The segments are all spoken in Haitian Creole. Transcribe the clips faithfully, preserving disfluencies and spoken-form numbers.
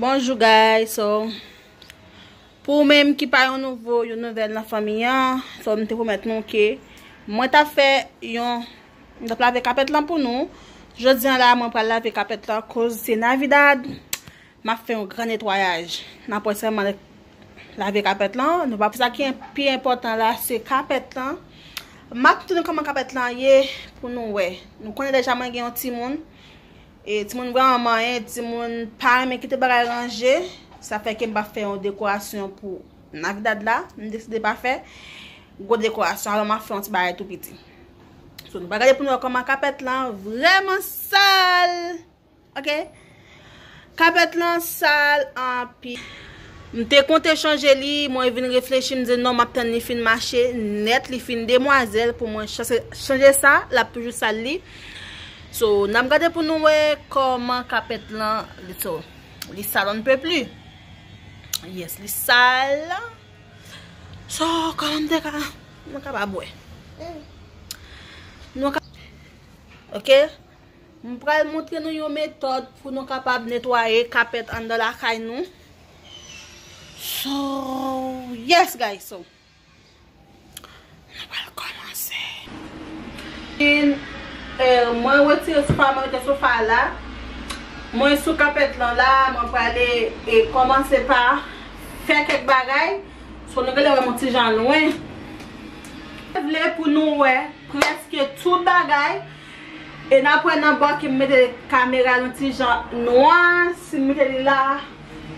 Bonjou, guys. So, pou ou menm ki pa yon nouvo, yon nouvèl nan fanmi an, so, m te pwomèt nou ke mwen t ap fè yon, m t ap lave kapèt lan pou nou. Jodi a la, mwen pral lave kapèt lan, koz se Navidad. M ap fè yon gran netwayaj. N ap wè sèlman lave kapèt lan. Nou pa, sa ki en-, pi enpòtan la, se kapèt lan. M ap montre nou kòman kapèt lan ye pou nou wè. Nou konnen deja mwen gen yon timoun. E timoun vrèman manyen, timoun pa renmen kite bagay ranje. Sa fè ke m pa fè yon dekorasyon pou Navidad la. M deside pa fè gwo dekorasyon. Alò, m ap fè yon ti bagay tou piti. So, nou pral gade pou nou wè kòman kapèt lan vrèman sal. Ok? Kapèt lan sal anpil. M te konte chanje li, mwen vin reflechi, m di non, m ap tann li fin mache nèt, li fin demwazèl pou mwen chanje, chanje sa, l ap toujou sal li. So, n ap gade pou nou wè kòman kapèt lan, li, so, li sal on ne peut plus. Yes, li sal. So, kòman m te ka, nou kapab wè. Nou ka, ok? M pral montre nou yon metòd pou nou kapab netwaye kapèt anndan lakay nou. So, yes, guys, so, nou pral kòmanse. E, eh, mwen retire sofa, mwen mete sofa la. Mwen sou kapèt lan la, mwen prale e kòmanse pa fè kèk bagay. So, nou genlè wè m yon ti jan lwen. Mwen vle pou nou wè prèske tout bagay. E n ap wè nan bò ke m mete kamera yon ti jan nwa. Si m mete li la,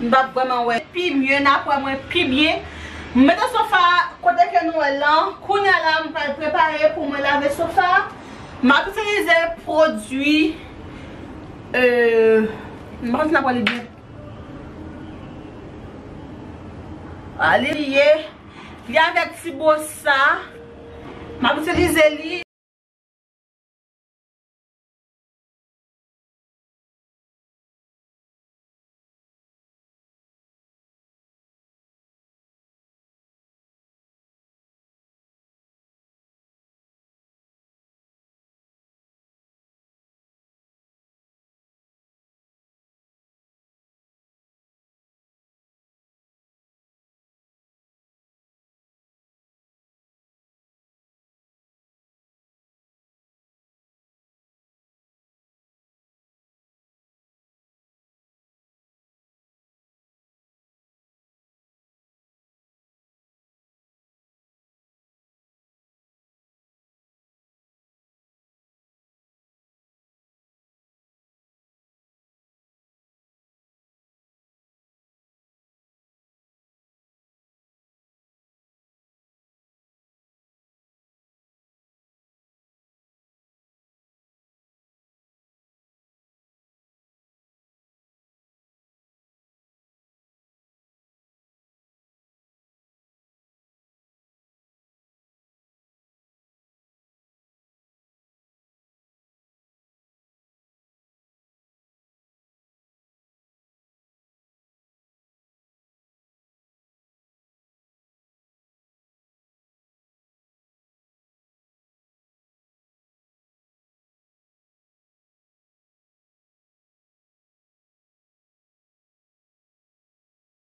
m p ap vrèman wè pi mye, n ap wè mwen pi byen. M mete sofa kote ke nou wè lan. Kounye a la, m pral prepare pou mwen lave sofa. M ap itilize pwodui, euh, m pa konn si n ap wè li byen. A, li ye. Li avèk ti bwòs sa. M ap itilize li.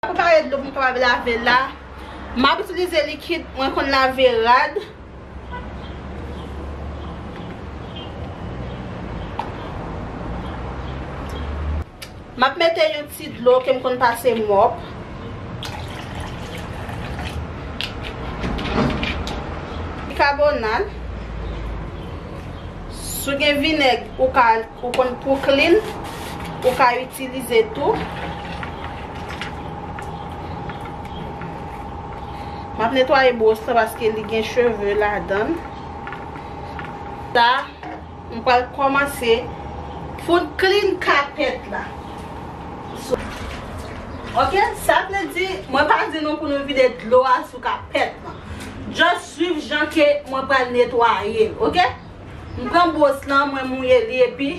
Prepare dlo pou m kapab lave la. M ap itilize likid mwen konn lave rad. M ap mete yon ti dlo ke m konn pase mòp. Bikabonat. Si w gen vinèg, ou ka, ou konn pou klin, ou ka itilize tou. M ap netwaye bwòs la paske li gen cheve ladan l. Sa, m pral kòmanse pou n klin kapèt la. So, ok, sa vle di, mwen pa di nou pou nou vide dlo a sou kapèt la. Just swiv jan ke mwen pral netwaye l, ok? M pran bwòs lan, mwen mouye li, epi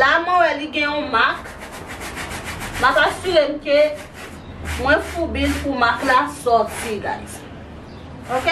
la, mwen wè li gen yon mak. M ap asire m ke mwen foubi l pou mak la sòti, guys. Ok?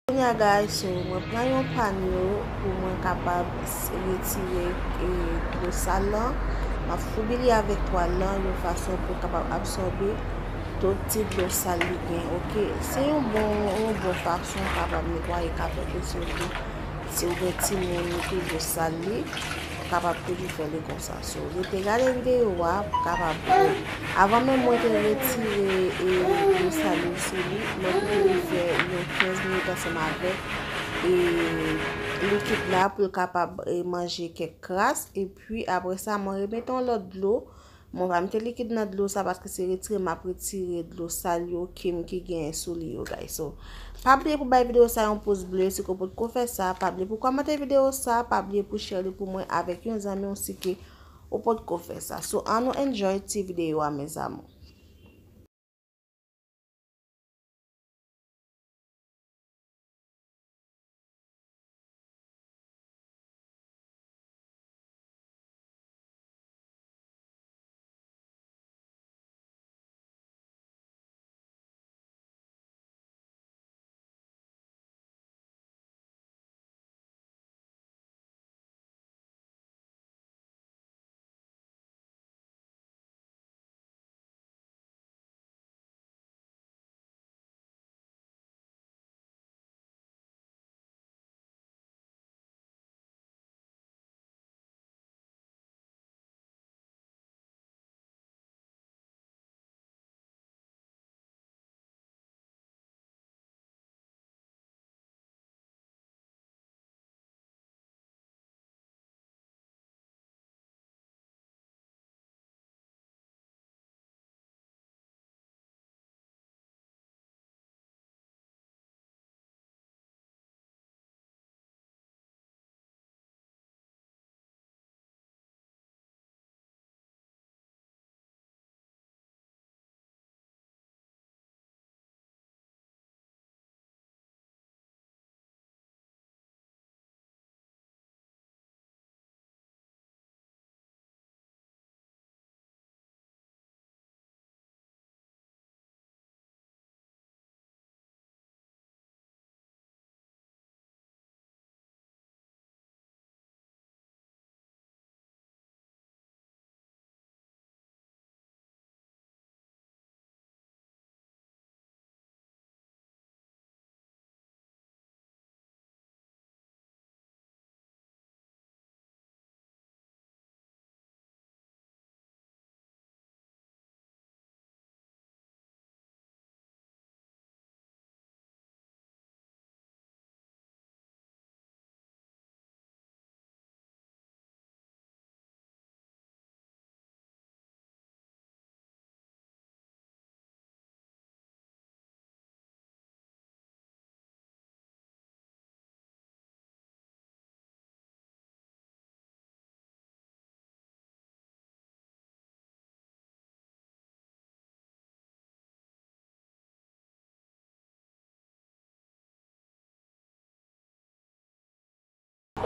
Kounye a, guys, so, mwen pran yon panyo pou mwen kapab s- retire, e, dlo sal lan. M ap foubi li avèk twal lan yon fason pou l kapab absòbe tout ti dlo sal li gen, ok? Se yon bon, yon bon fason w kapab netwaye kapèt ou, sitou si w gen timoun ki dlo sal li, ou kapab toujou fè li konsa. So, rete gade videyo a pou kapab wè. Avan menm mwen te retire, e, dlo sal yo sou li, mwen kite li fè yon kenz minit ansanm avèk, e, likid la pou l kapab, e, manje kèk kras. Epi apre sa, mwen remete yon lòt dlo. Mwen pa mete likid nan dlo sa paske se retire m ap retire dlo sal yo ke m ki genyen sou li yo, guys. So, pa bliye pou bay videyo sa yon pouz ble si ke w potko fè sa. Pa bliye pou kòmante videyo sa. Pa bliye pou share li pou mwen avèk yon zanmi w si ke ou potko fè sa. So, ann nou enjoy ti videyo a, mes amours.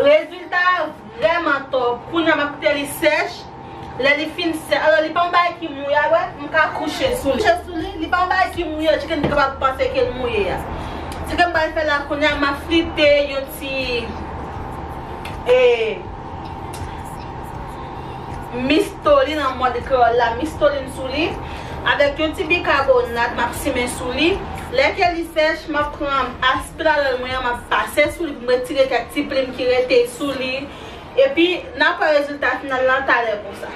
Rezilta a vrèman top. Kounye a m ap kite li sèch. Lè li fin sèch, alò li pa yon bagay ki mouye, a wè, m ka kouche sou li. Kouche sou li, li pa yon bagay ki mouye, chicken te kapab panse ke l mouye a. Sa ke m pral fè la kounye a, m ap flite yon ti e, mistolin an mòd kreyòl la, mistolin sou li. Avèk yon ti bikabonat, m ap simen sou li. Lè ke li sèch, m ap pran aspiradòl mwen an, m ap pase sou li pou m retire kèk ti plim ki rete sou li. Epi, n ap wè rezilta final la talè konsa.